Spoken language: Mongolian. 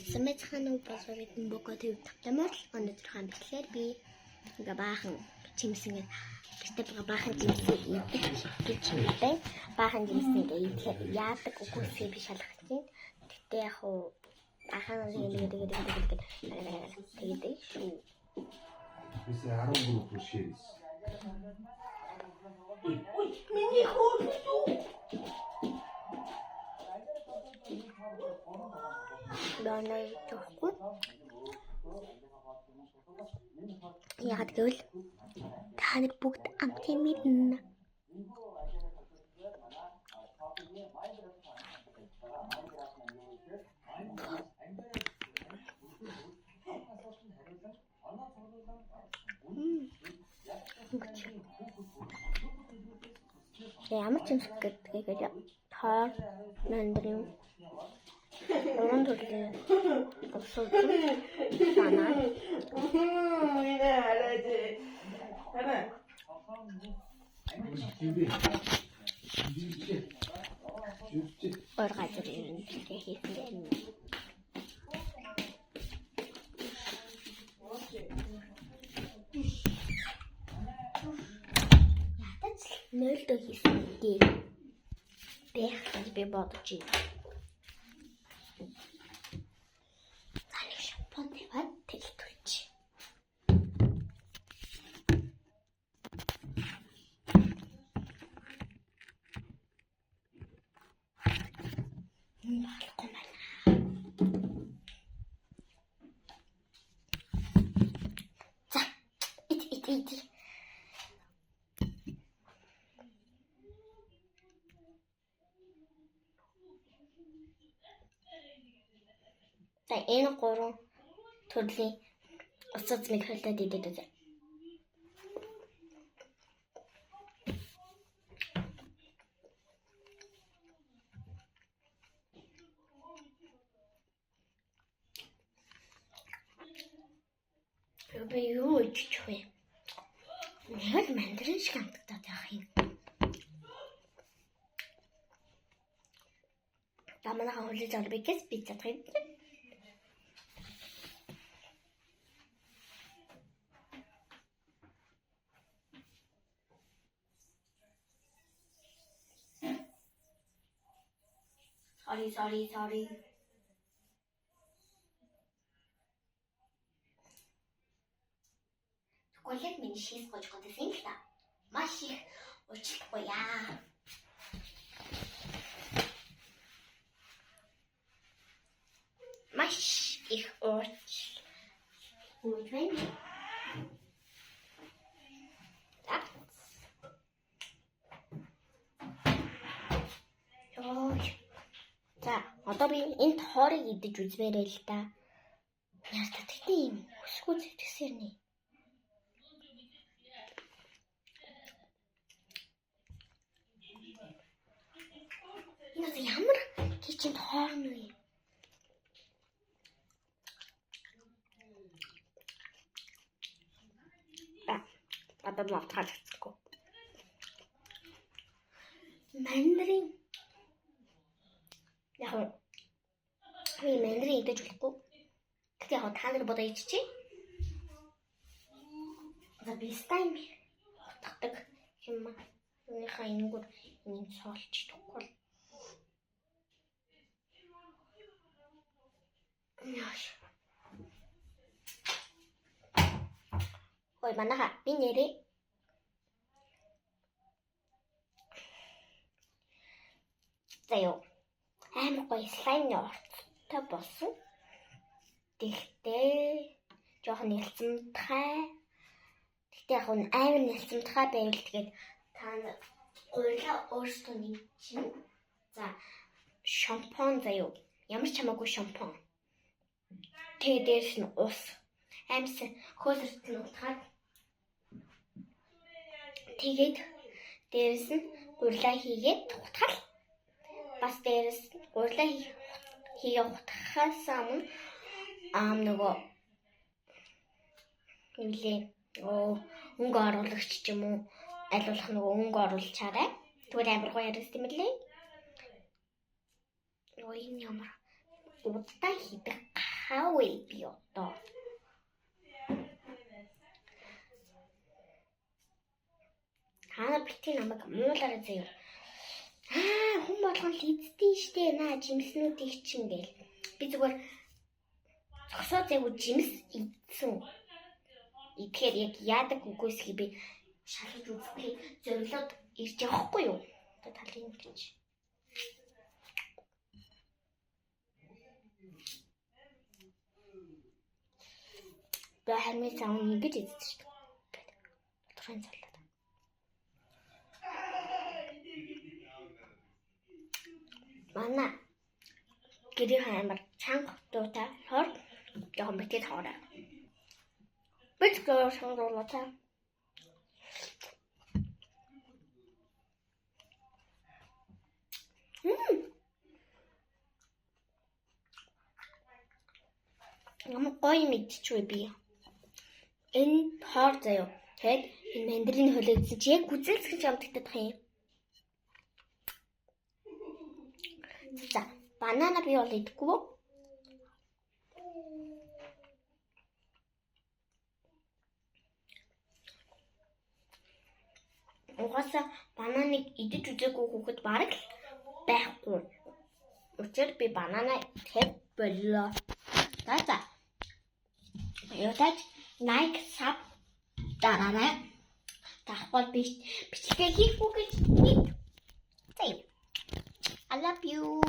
Сайн байцгаана уу болов бидэн Боко төв тавтамаар өнөөдрийнхөө бичлэгээр би ингээ баахан чимс ингээ гэрте байгаа баахан жимсийг идэх гэж байна. Баахан жимс ингээ идэхээр яадаг үгүйсээ би шалгах чинь. Гэтэ яг уу баахан ингээ ингээ ингээ тэгээд шүү. Бис 13 төр ширээс. Миний хөөс үү? Доной жохгүй. Яагаад гэвэл та нар бүгд амтын мэднэ. Ямар ч юм гэдгийг тоор мандрин гурван төрлийн ус банан өөр газар ер нь бэлгээ хийсэн юм. Ядаж л 0-дөө хийсэн дээ. Байх гэж би бодож байна. За нэг шампунь тавиад тэлтүүлж. Болохгүй байна. За ит ит ит. За энэ гурван төрлийн ус үзмийг холдоод идэд үзье. Би юу иччих вэ? Нэг л мандарин шиг амтагдаад байх юм. За манайхан хүлээж авах бигээс би чадах юм. Sorry, sorry, sorry. Тэгвэл яг миний шийс гож годсон юм л та. Маш их уучлахгүй яа. Маш их уучлах байна. За. Йой. За, одоо би энэ тоорыг идэж үзмээрээ л да. Яа, тэгтээ юм өсгөө зэвтгсээр нэ. Энэ одоо ямар кичэнд хоорно вэ? Одоо лавтгаалцгүй. Мандарин яг би мандарин идэж болохгүй. Гэтэ яг та нар бодоо иччихье. За би стайм утгадаг юм. Үүнийхээ энэгээр энийг соолчихдоггүй. Яаш. Ой манайха би нэрээ заяо амар гоё слаймны орцтой болсон. Тэгтээ жоохон нялцамтгай. Тэгтээ яг нь амар нялцамтгай байвал тэгээд та гурилаа өөрсдөө нэмчин. За шампунь заяо. Ямар ч хамаагүй шампунь. Тэгээ дээрэс нь ус. Амс хөөсөрт нь утгаад тэгээд дээрэс нь гурилаа хийгээд хутгал. Бас дээрэс нь гурилаа хийгээ хутгахаас өмнө нөгөө юу лээ өнгө оруулагч ч юм уу аль болох нөгөө өнгө оруулчаарай. Тэгвэл амар гоё яриас тийм лээ. Нөгөө энэ ямар удаа хийдэг Хаа вэ би одоо? Та нар битгий намайг муулаарай заяа. Аа, хүн болгон л эздэв штэ наа жимснүүдийг чинь гээл. Би зүгээр зогсоо зайгүй жимс идсэн. Идэхээр яг яадаг үгүйсхий би шалгаж үзэхийг зориглоод ирж явахгүй юу? Одоо талын гэж. Би хармын зам ингэж эздэг шүү дээ. Тодорхой зарлаад. Манай гэрийн амар чанга дуутай хор жоохон битгий тоорой. Бид гэр шангуулаа та. Ямар гоё мэдчихвэ би. Энэ хоор заяа. Тэгээд энэ мандарин холиогдсон чи яг гүзэлцгэж амтагдах юм. За, банана би бол идэхгүй. Угаасаа бананыг идэж үзээгүй хүүхэд бараг л байхгүй. Учир би банана идэхэд боллоо. За за. Ятаж like sub дараарай. Таахгүй би бичлэгээ хийхгүй гэж бид. За. I love you.